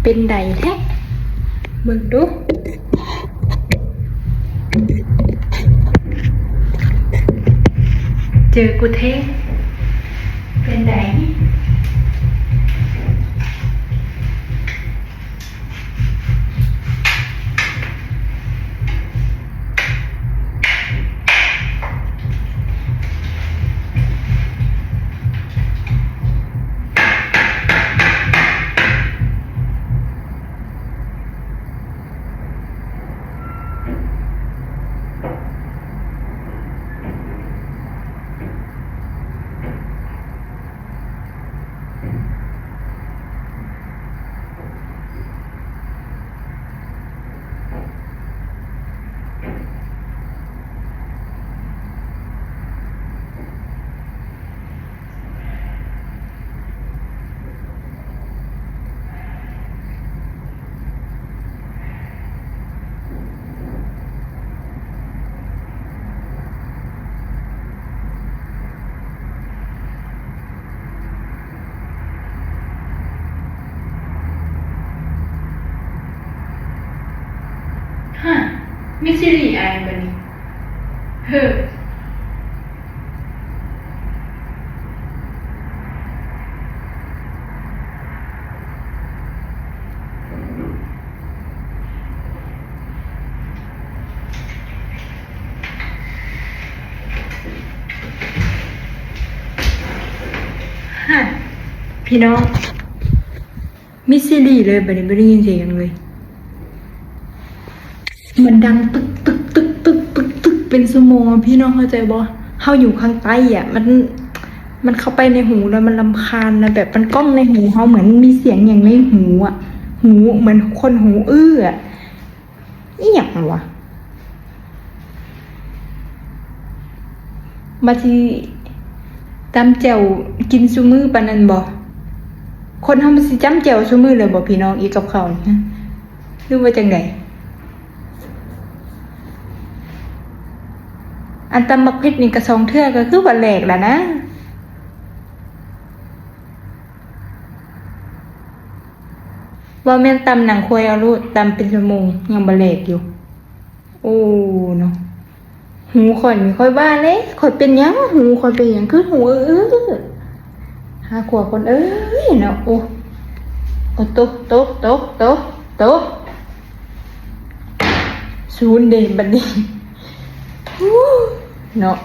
ເປັນໃດແທ້? ເບິ່ງດູ ເຈີກູເທງ ເປັນໃດ? ຮະ ມີຊີຣີອາຍບັດນີ້ ເຮີ. ຮະ ພີ່ນ້ອງ ມີຊີຣີເລີຍ ບັດນີ້ບໍ່ໄດ້ຍິນສຽງຫຍັງເລີຍ. ມັນດັງຕຶກຕຶກຕຶກຕຶກຕຶກຕຶກເປັນຊົ່ວໂມງ ພີ່ນ້ອງເຂົ້າໃຈບໍ່? ເຮົາຢູ່ຂ້າງໃຕ້ອະ ມັນ ມັນເຂົ້າໄປໃນຫູແລ້ວມັນລຳຄານນະ ແບບມັນກ້ອງໃນຫູເຮົາ ເໝືອນມີສຽງຫຍັງໃນຫູອະ ຫູ ເໝືອນຄົນຫູອື້ອະ. ອີ່ຫຍັງວະ? ມາຊິຕຳແຈ່ວກິນຊຸມື້ປານນັ້ນບໍ່? ຄົນເຮົາມັນຊິຕຳແຈ່ວຊຸມື້ເລີຍບໍ່ພີ່ນ້ອງ ອີ່ກັບເຂົ້ານີ້ ຫຼືວ່າຈັ່ງໃດ? ອັນຕຳບັກເຜັດນີ້ກະສອງເທື່ອກະຄືວ່າແຫຼກແລ້ວນະ. ວ່າແມ່ນຕຳໜັງຄວາຍເອົາໂລດ ຕຳເປັນຊົ່ວໂມງຍັງບໍ່ແຫຼກຢູ່. ໂອ້ ເນາະ ຫູຂ້ອຍນີ້ ຂ້ອຍວ່າແຫຼະ ຂ້ອຍເປັນຫຍັງ ຫູຂ້ອຍເປັນຫຍັງ ຄືຫູອື້ອໆ. ຫາຂົວກ່ອນເອີຍເນາະ. ໂອ້ ໂອ້ ໂຕະ ໂຕະ ໂຕະ ໂຕະ ໂຕະ ສູນເດ ບັດນີ້ ເນາະ.